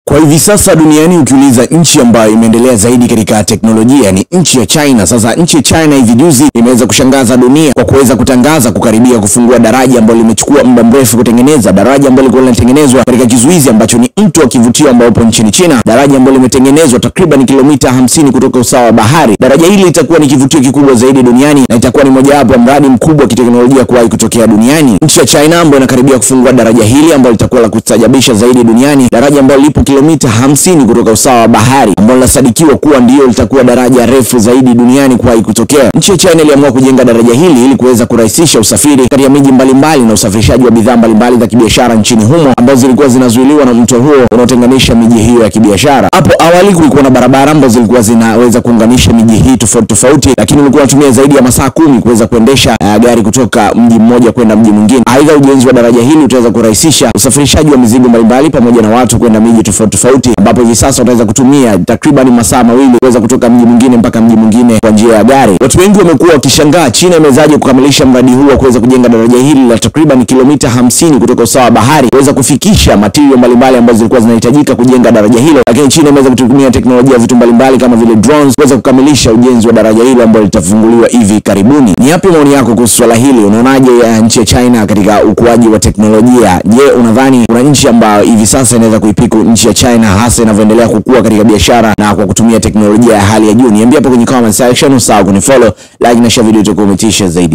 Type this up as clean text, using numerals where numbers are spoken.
Kwa hivi sasa duniani ukiuliza nchi ambayo imeendelea zaidi katika teknolojia ni nchi ya China. Sasa nchi ya China hivi juzi imeweza kushangaza dunia kwa kuweza kutangaza kukaribia kufungua daraja ambalo limechukua muda mrefu kutengeneza, daraja ambalo lilikuwa linatengenezwa katika kizuizi ambacho ni mto wa kivutio ambao upo nchini China, daraja ambalo limetengenezwa takriban kilomita 50 kutoka usawa wa bahari. Daraja hili litakuwa ni kivutio kikubwa zaidi duniani na itakuwa ni mojawapo ya mradi mkubwa wa kiteknolojia kuwahi kutokea duniani. Nchi ya China ambayo inakaribia kufungua daraja hili ambalo litakuwa la kustajabisha zaidi duniani, daraja ambalo lipo kilomita 50 kutoka usawa wa bahari, ambalo linasadikiwa kuwa ndio litakuwa daraja refu zaidi duniani kuwahi kutokea. Nchi ya China iliamua kujenga daraja hili ili kuweza kurahisisha usafiri kati ya miji mbalimbali na usafirishaji wa bidhaa mbalimbali za kibiashara nchini humo ambazo zilikuwa zinazuiliwa na mto huo unaotenganisha miji hiyo ya kibiashara. Hapo awali kulikuwa na barabara ambazo zilikuwa zinaweza kuunganisha miji hii tofauti tofauti, lakini ulikuwa unatumia zaidi ya masaa 10 kuweza kuendesha gari kutoka mji mmoja kwenda mji mwingine. Aidha, ujenzi wa daraja hili utaweza kurahisisha usafirishaji wa mizigo mbalimbali pamoja na watu kwenda miji tofauti tofauti, ambapo hivi sasa utaweza kutumia takriban masaa 2 kuweza kutoka mji mwingine mpaka mji mwingine kwa njia ya gari. Watu wengi wamekuwa wakishangaa China imewezaje kukamilisha mradi huu wa kuweza kujenga daraja hili la takriban kilomita 50 kutoka usawa wa bahari, kuweza kufikisha material mbalimbali ambazo zilikuwa zinahitajika kujenga daraja hilo. Lakini China imeweza kutumia teknolojia ya vitu mbalimbali kama vile drones kuweza kukamilisha ujenzi wa daraja hilo ambalo litafunguliwa hivi karibuni. Ni yapi maoni yako kuhusu swala hili? Unaonaje nchi ya China katika ukuaji wa teknolojia? Je, unadhani kuna nchi ambayo hivi sasa inaweza kuipiku nchi ya China hasa inavyoendelea kukua katika biashara na kwa kutumia teknolojia ya hali ya juu? Niambie hapo kwenye comment section. Usahau kunifollow, like na share video itakuwa umetisha zaidi.